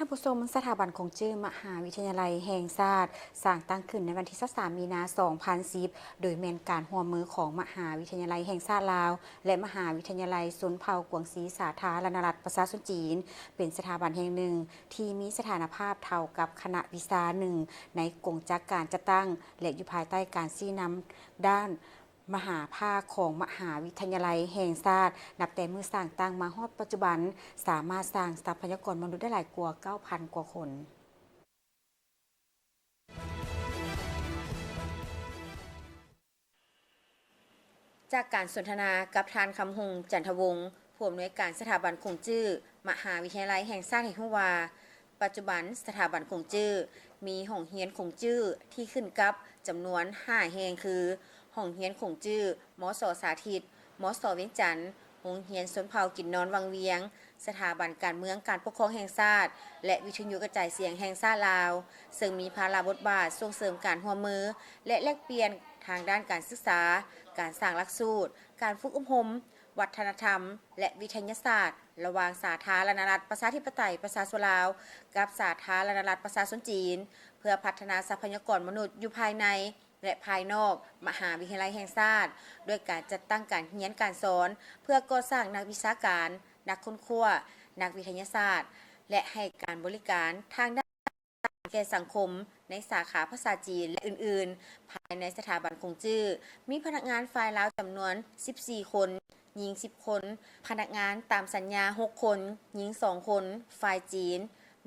ທ່ານຜູ້ຊົມ, ສະຖາບັນຂົງຈື້ມະຫາວິທະຍາໄລແຫ່ງຊາດ ສ້າງຕັ້ງຂຶ້ນໃນວັນທີຊາວສາມ ມີນາ ສອງພັນສິບ ໂດຍແມ່ນການຮ່ວມມືຂອງມະຫາວິທະຍາໄລແຫ່ງຊາດລາວ ແລະ ມະຫາວິທະຍາໄລຊົນເຜົ່າກວາງຊີ ສາທາລະນະລັດປະຊາຊົນຈີນ, ເປັນສະຖາບັນແຫ່ງໜຶ່ງທີ່ມີສະຖານະພາບເທົ່າກັບຄະນະວິຊາໜຶ່ງໃນກົງຈັກການຈັດຕັ້ງ ແລະ ຢູ່ພາຍໃຕ້ການຊີ້ນຳດ້ານ ມະຫາພາກຂອງມະຫາວິທະຍາໄລແຫ່ງຊາດ. ນັບແຕ່ມື້ສ້າງຕັ້ງມາຮອດປັດຈຸບັນ, ສາມາດສ້າງຊັບພະຍາກອນມະນຸດໄດ້ຫຼາຍກວ່າເກົ້າພັນກວ່າຄົນ. ຈາກການສົນທະນາກັບທ່ານ ຄຳຮຸງ ຈັນທະວົງ, ຜູ້ອຳນວຍການສະຖາບັນຂົງຈື້ມະຫາວິທະຍາໄລແຫ່ງຊາດ ໃຫ້ຮູ້ວ່າ ປັດຈຸບັນສະຖາບັນຂົງຈື້ມີໂຮງຮຽນຂົງຈື້ທີ່ຂຶ້ນກັບຈຳນວນຫ້າແຫ່ງ ຄື ໂຮງຮຽນຂົງຈື້ ມສ ສາທິດ, ມສ ວຽງຈັນ, ໂຮງຮຽນຊົນເຜົ່າກິນນອນວັງວຽງ, ສະຖາບັນການເມືອງການປົກຄອງແຫ່ງຊາດ ແລະ ວິທະຍຸກະຈາຍສຽງແຫ່ງຊາດລາວ, ເຊິ່ງມີພາລະບົດບາດສົ່ງເສີມການຮ່ວມມື ແລະ ແລກປ່ຽນທາງດ້ານການສຶກສາ, ການສ້າງຫຼັກສູດ, ການຝຶກອົບຮົມ, ວັດທະນະທຳ ແລະ ວິທະຍາສາດ ລະຫວ່າງສາທາລະນະລັດປະຊາທິປະໄຕປະຊາຊົນລາວ ກັບສາທາລະນະລັດປະຊາຊົນຈີນ ເພື່ອພັດທະນາຊັບພະຍາກອນມະນຸດຢູ່ພາຍໃນ ແລະ ພາຍນອກມະຫາວິທະຍາໄລແຫ່ງຊາດ ດ້ວຍການຈັດຕັ້ງການຮຽນການສອນ ເພື່ອກໍ່ສ້າງນັກວິຊາການ, ນັກຄົ້ນຄວ້າ, ນັກວິທະຍາສາດ ແລະ ໃຫ້ການບໍລິການທາງດ້ານ ແກ່ສັງຄົມໃນສາຂາພາສາຈີນ ແລະ ອື່ນໆ. ພາຍໃນສະຖາບັນຂົງຈື້ ມີພະນັກງານຝ່າຍລາວຈຳນວນສິບສີ່ຄົນ, ຍິງສິບຄົນ, ພະນັກງານຕາມສັນຍາຫົກຄົນ, ຍິງສອງຄົນ, ຝ່າຍຈີນ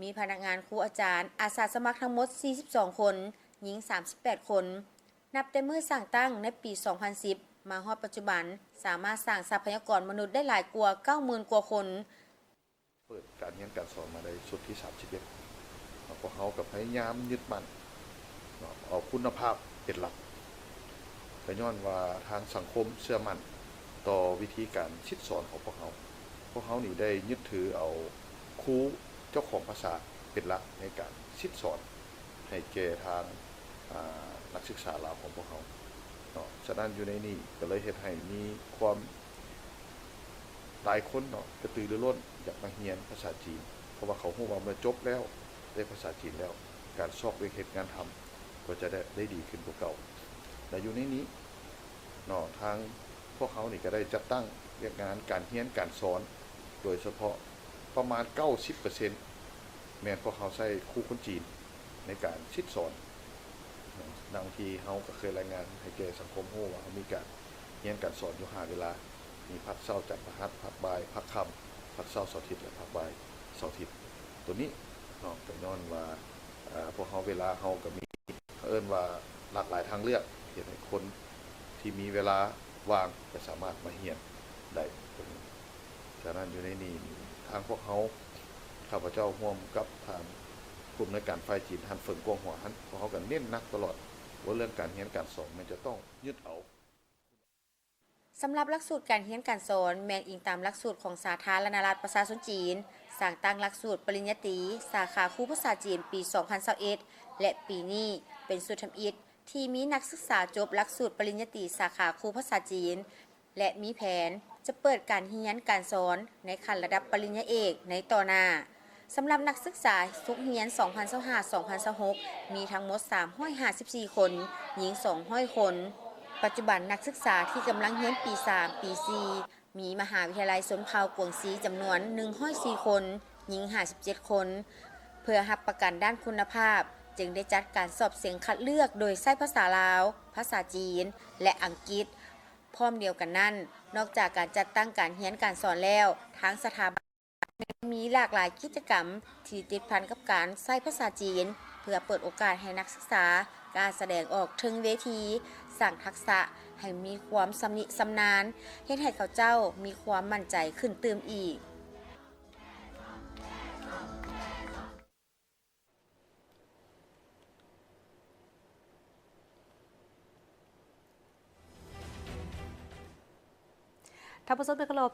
ມີພະນັກງານ, ຄູ, ອາຈານ, ອາສາສະໝັກທັງໝົດສີ່ສິບສອງຄົນ, ຍິງສາມສິບແປດຄົນ. ນັບແຕ່ມື້ສ້າງຕັ້ງໃນປີສອງພັນສິບ ມາຮອດປັດຈຸບັນ, ສາມາດສ້າງຊັບພະຍາກອນມະນຸດໄດ້ຫຼາຍກວ່າເກົ້າໝື່ນກວ່າຄົນ. ເປີດການຮຽນການສອນມາໄດ້ຊຸດທີສາມສິບເອັດ ພວກເຮົາກໍພະຍາຍາມຍຶດໝັ້ນເນາະ ເອົາຄຸນນະພາບເປັນຫຼັກ ກໍຍ້ອນວ່າທາງສັງຄົມເຊື່ອໝັ້ນຕໍ່ວິທີການສິດສອນຂອງພວກເຮົາ. ພວກເຮົານີ້ໄດ້ຍຶດຖືເອົາຄູເຈົ້າຂອງພາສາເປັນຫຼັກໃນການສິດສອນໃຫ້ແກ່ທາງ ອ່າ ນັກສຶກສາລາວຂອງພວກເຮົາເນາະ. ສະນັ້ນຢູ່ໃນນີ້ກໍເລີຍເຮັດໃຫ້ມີຄວາມ ຫຼາຍຄົນເນາະ ກະຕືລືລົ້ນຢາກມາຮຽນພາສາຈີນ ເພາະວ່າເຂົາຮູ້ວ່າເມື່ອຈົບແລ້ວ ໄດ້ພາສາຈີນແລ້ວ ການຊອກວຽກເຮັດງານທຳກໍຈະໄດ້ ໄດ້ດີຂຶ້ນກວ່າເກົ່າ. ແລະ ຢູ່ໃນນີ້ເນາະ ທາງພວກເຮົານີ້ກໍໄດ້ຈັດຕັ້ງວຽກງານການຮຽນການສອນ ໂດຍສະເພາະປະມານເກົ້າສິບເປີເຊັນ ແມ່ນພວກເຮົາໃຊ້ຄູຄົນຈີນໃນການສິດສອນເນາະ. ດັ່ງທີ່ເຮົາກໍເຄີຍລາຍງານໃຫ້ແກ່ສັງຄົມຮູ້ວ່າ ເຮົາມີການຮຽນການສອນຢູ່ຫ້າເວລາ ມີພັກເຊົ້າຈັນພະຫັດ, ພັກບ່າຍ, ພັກຄ່ຳ, ພັກເຊົ້າເສົາທິດ ແລະ ພັກບ່າຍເສົາທິດ. ໂຕນີ້ເນາະ ກໍຍ້ອນວ່າ ເອີ ພວກເຮົາ ເວລາເຮົາກໍມີ ເອີ້ນວ່າຫຼາກຫຼາຍທາງເລືອກ ເຮັດໃຫ້ຄົນທີ່ມີເວລາວ່າງກໍສາມາດມາຮຽນໄດ້. ສະນັ້ນຢູ່ໃນນີ້ ທາງພວກເຮົາ ຂ້າພະເຈົ້າຮ່ວມກັບທ່ານຜູ້ອຳນວຍການຝ່າຍຈີນ ທ່ານເຟິງກວາງຫົວຫັ້ນ ພວກເຮົາກໍເນັ້ນໜັກຕະຫຼອດວ່າເລື່ອງການຮຽນການສອນແມ່ນຈະຕ້ອງຍຶດເອົາ ສຳລັບຫຼັກສູດການຮຽນການສອນ ແມ່ນອີງຕາມຫຼັກສູດຂອງສາທາລະນະລັດປະຊາຊົນຈີນ, ສ້າງຕັ້ງຫຼັກສູດປະລິນຍາຕີ ສາຂາຄູພາສາຈີນ ປີສອງພັນຊາວເອັດ ແລະ ປີນີ້ເປັນຊຸດທຳອິດທີ່ມີນັກສຶກສາຈົບຫຼັກສູດປະລິນຍາຕີສາຂາຄູພາສາຈີນ ແລະ ມີແຜນຈະເປີດການຮຽນການສອນໃນຂັ້ນລະດັບປະລິນຍາເອກໃນຕໍ່ໜ້າ. ສຳລັບນັກສຶກສາສົກຮຽນ ສອງພັນຊາວຫ້າ ສອງພັນຊາວຫົກ ມີທັງໝົດ ສາມຮ້ອຍຫ້າສິບສີ່ຄົນ, ຍິງ ສອງຮ້ອຍຄົນ. ປັດຈຸບັນນັກສຶກສາທີ່ກຳລັງຮຽນປີສາມ, ປີສີ່ ມີມະຫາວິທະຍາໄລຊົນເຜົ່າກວາງຊີຈຳນວນ ໜຶ່ງຮ້ອຍສີ່ຄົນ, ຍິງ ຫ້າສິບເຈັດຄົນ. ເພື່ອຮັບປະກັນດ້ານຄຸນນະພາບ, ຈຶ່ງໄດ້ຈັດການສອບເສັງຄັດເລືອກໂດຍໃຊ້ພາສາລາວ, ພາສາຈີນ ແລະ ອັງກິດ. ພ້ອມດຽວກັນນັ້ນ, ນອກຈາກການຈັດຕັ້ງການຮຽນການສອນແລ້ວ, ທາງສະຖາບັນ ຍັງມີຫຼາກຫຼາຍກິດຈະກຳທີ່ຕິດພັນກັບການໃຊ້ພາສາຈີນ ເພື່ອເປີດໂອກາດໃຫ້ນັກສຶກສາກ້າສະແດງອອກເທິງເວທີ, ສ້າງທັກສະໃຫ້ມີຄວາມຊຳນິຊຳນານ, ເຮັດໃຫ້ເຂົາເຈົ້າມີຄວາມໝັ້ນໃຈຂຶ້ນຕື່ມອີກ. ທ່ານຜູ້ຊົມທີ່ເຄົາລົບ,